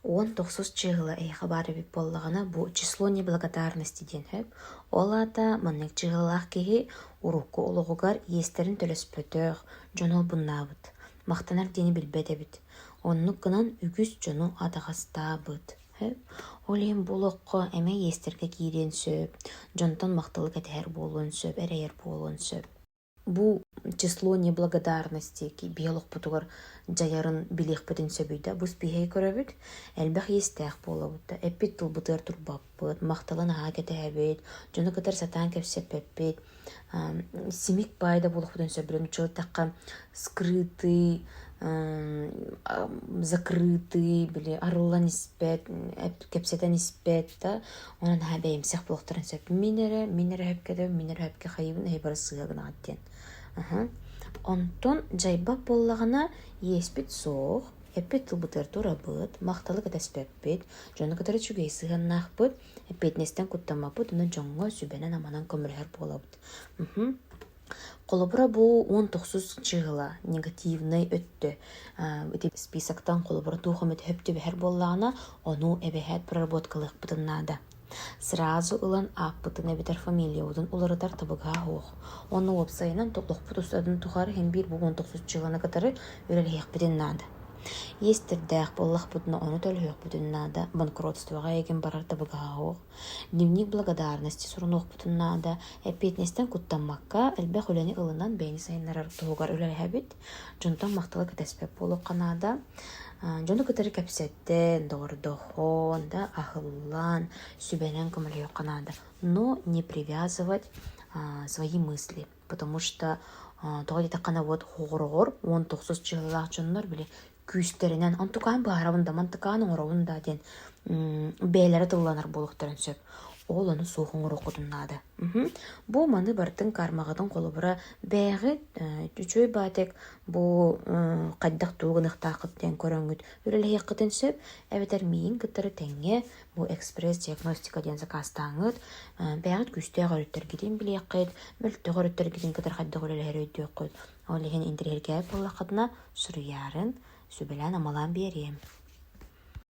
Уон тохсус чыыһыла эһиэхэ баар эбит буоллаҕына, бу число неблагодарности диэн сөп. Ол аата маннык чыыһылалаах киһи урукку олоҕугар иэстэрин төлөспөтөх, дьону албыннаабыт, махтанар диэни билбэт эбит. Оннук гынан үгүс дьону атаҕастаабыт. Сөп. Ол иһин бу олоххо эмиэ иэстэргэ киириэн сөп, дьонтон махталы кэтэһэр буолуон сөп, эрэйэр буолуон сөп. Бу число неблагодарности биһи олохпутугар дьайарын билиэхпитин сөбүй да, бу спиһэги көрөбүт, элбэх иэстээх буолабыт да, эппит тылбытыгар турбаппыт, махталы наһаа кэтэһэбит, дьону кытары сатаан кэпсэппэппит, симик баай да буолуохпутун сөп, нуччалыы скрытый, закрытый, били арыллан испэт, кэпсэтэн испэт да, онон наһаа бэйэмсэх буолуохтарын сөп. Мин эрэ, мин эрэ сөпкө мин эрэ сөпкө хайыыбын, эһи бары сыыһа гынаҕыт диэн. Аһа. Онтон дьайбат буоллаҕына, иэспит суох, эппит тылбытыгар турабыт, махталы кэтэспэппит, дьону кытары үчүгэй сыһыаннаахпыт, эппиэтинэстэн куттаммаппыт уонна дьоҥҥо сүбэнэн-аманан көмөлөһөр буолабыт. Мхм. Холобура, бу 19 чыыһыла негативнай өттө ити списоктан холобура туох эмит сөп түбэһэр буоллаҕына, ону эбэһээт проработкалыахпытын наада. Сразу ылан ааппытын эбэтэр фамилиябытын уларытар табыгаһа суох. Уонна уопсайынан олохпут устатын тухары син биир бу 19 чыыһыланы кытары үлэлэһиэхпитин наада. Иэстэрдээх буоллахпытына ону төлөһүөхпүтүн наада, банкротствоҕа эйигин барар табыгаһа суох. Дневник благодарности сурунуохпутун наада, эппиэтинэстэн куттаммакка, элбэх үлэни ылынан бэйэни сайыннарар туһугар үлэлэһэбит. Дьонтон махталы кэтэспэт буолуохха наада. Дьону кытары кэпсэттэн, доҕордоһон, да, аһыллан, сүбэнэн көмөлөһүөххэ наада. Но не привязывать свои мысли, потому что тоҕо диэтэххинэ вот хоҕороҕор 19 чыһыллаах дьоннор били күүстэринэн онтукаан быһаарабын да мантыкаан оҥоробун да диэн бэйэлэрэ тылланар буолуохтарын сөп. Ол ону суох оҥоруоххутун наада. Бу маны барытын кармаҕытын холобура бэйэҕит үчүгэй баатек бу хайдах тугу гыныахтааххыт диэн көрөҥҥүт үлэлэһиэххитин сөп эбэтэр миигин кытары тэҥҥэ бу экспресс-диагностика диэн сакаастааҥҥыт бэйэҕит күүстээх өрүттэргитин билиэххит, мөлтөх өрүттэргитин кытары хайдах үлэлэһэри өйдүөххүт. Ол иһин интэриэһиргээбит буоллаххытына суруйаарын, сүбэлээн-амалаан биэриэм.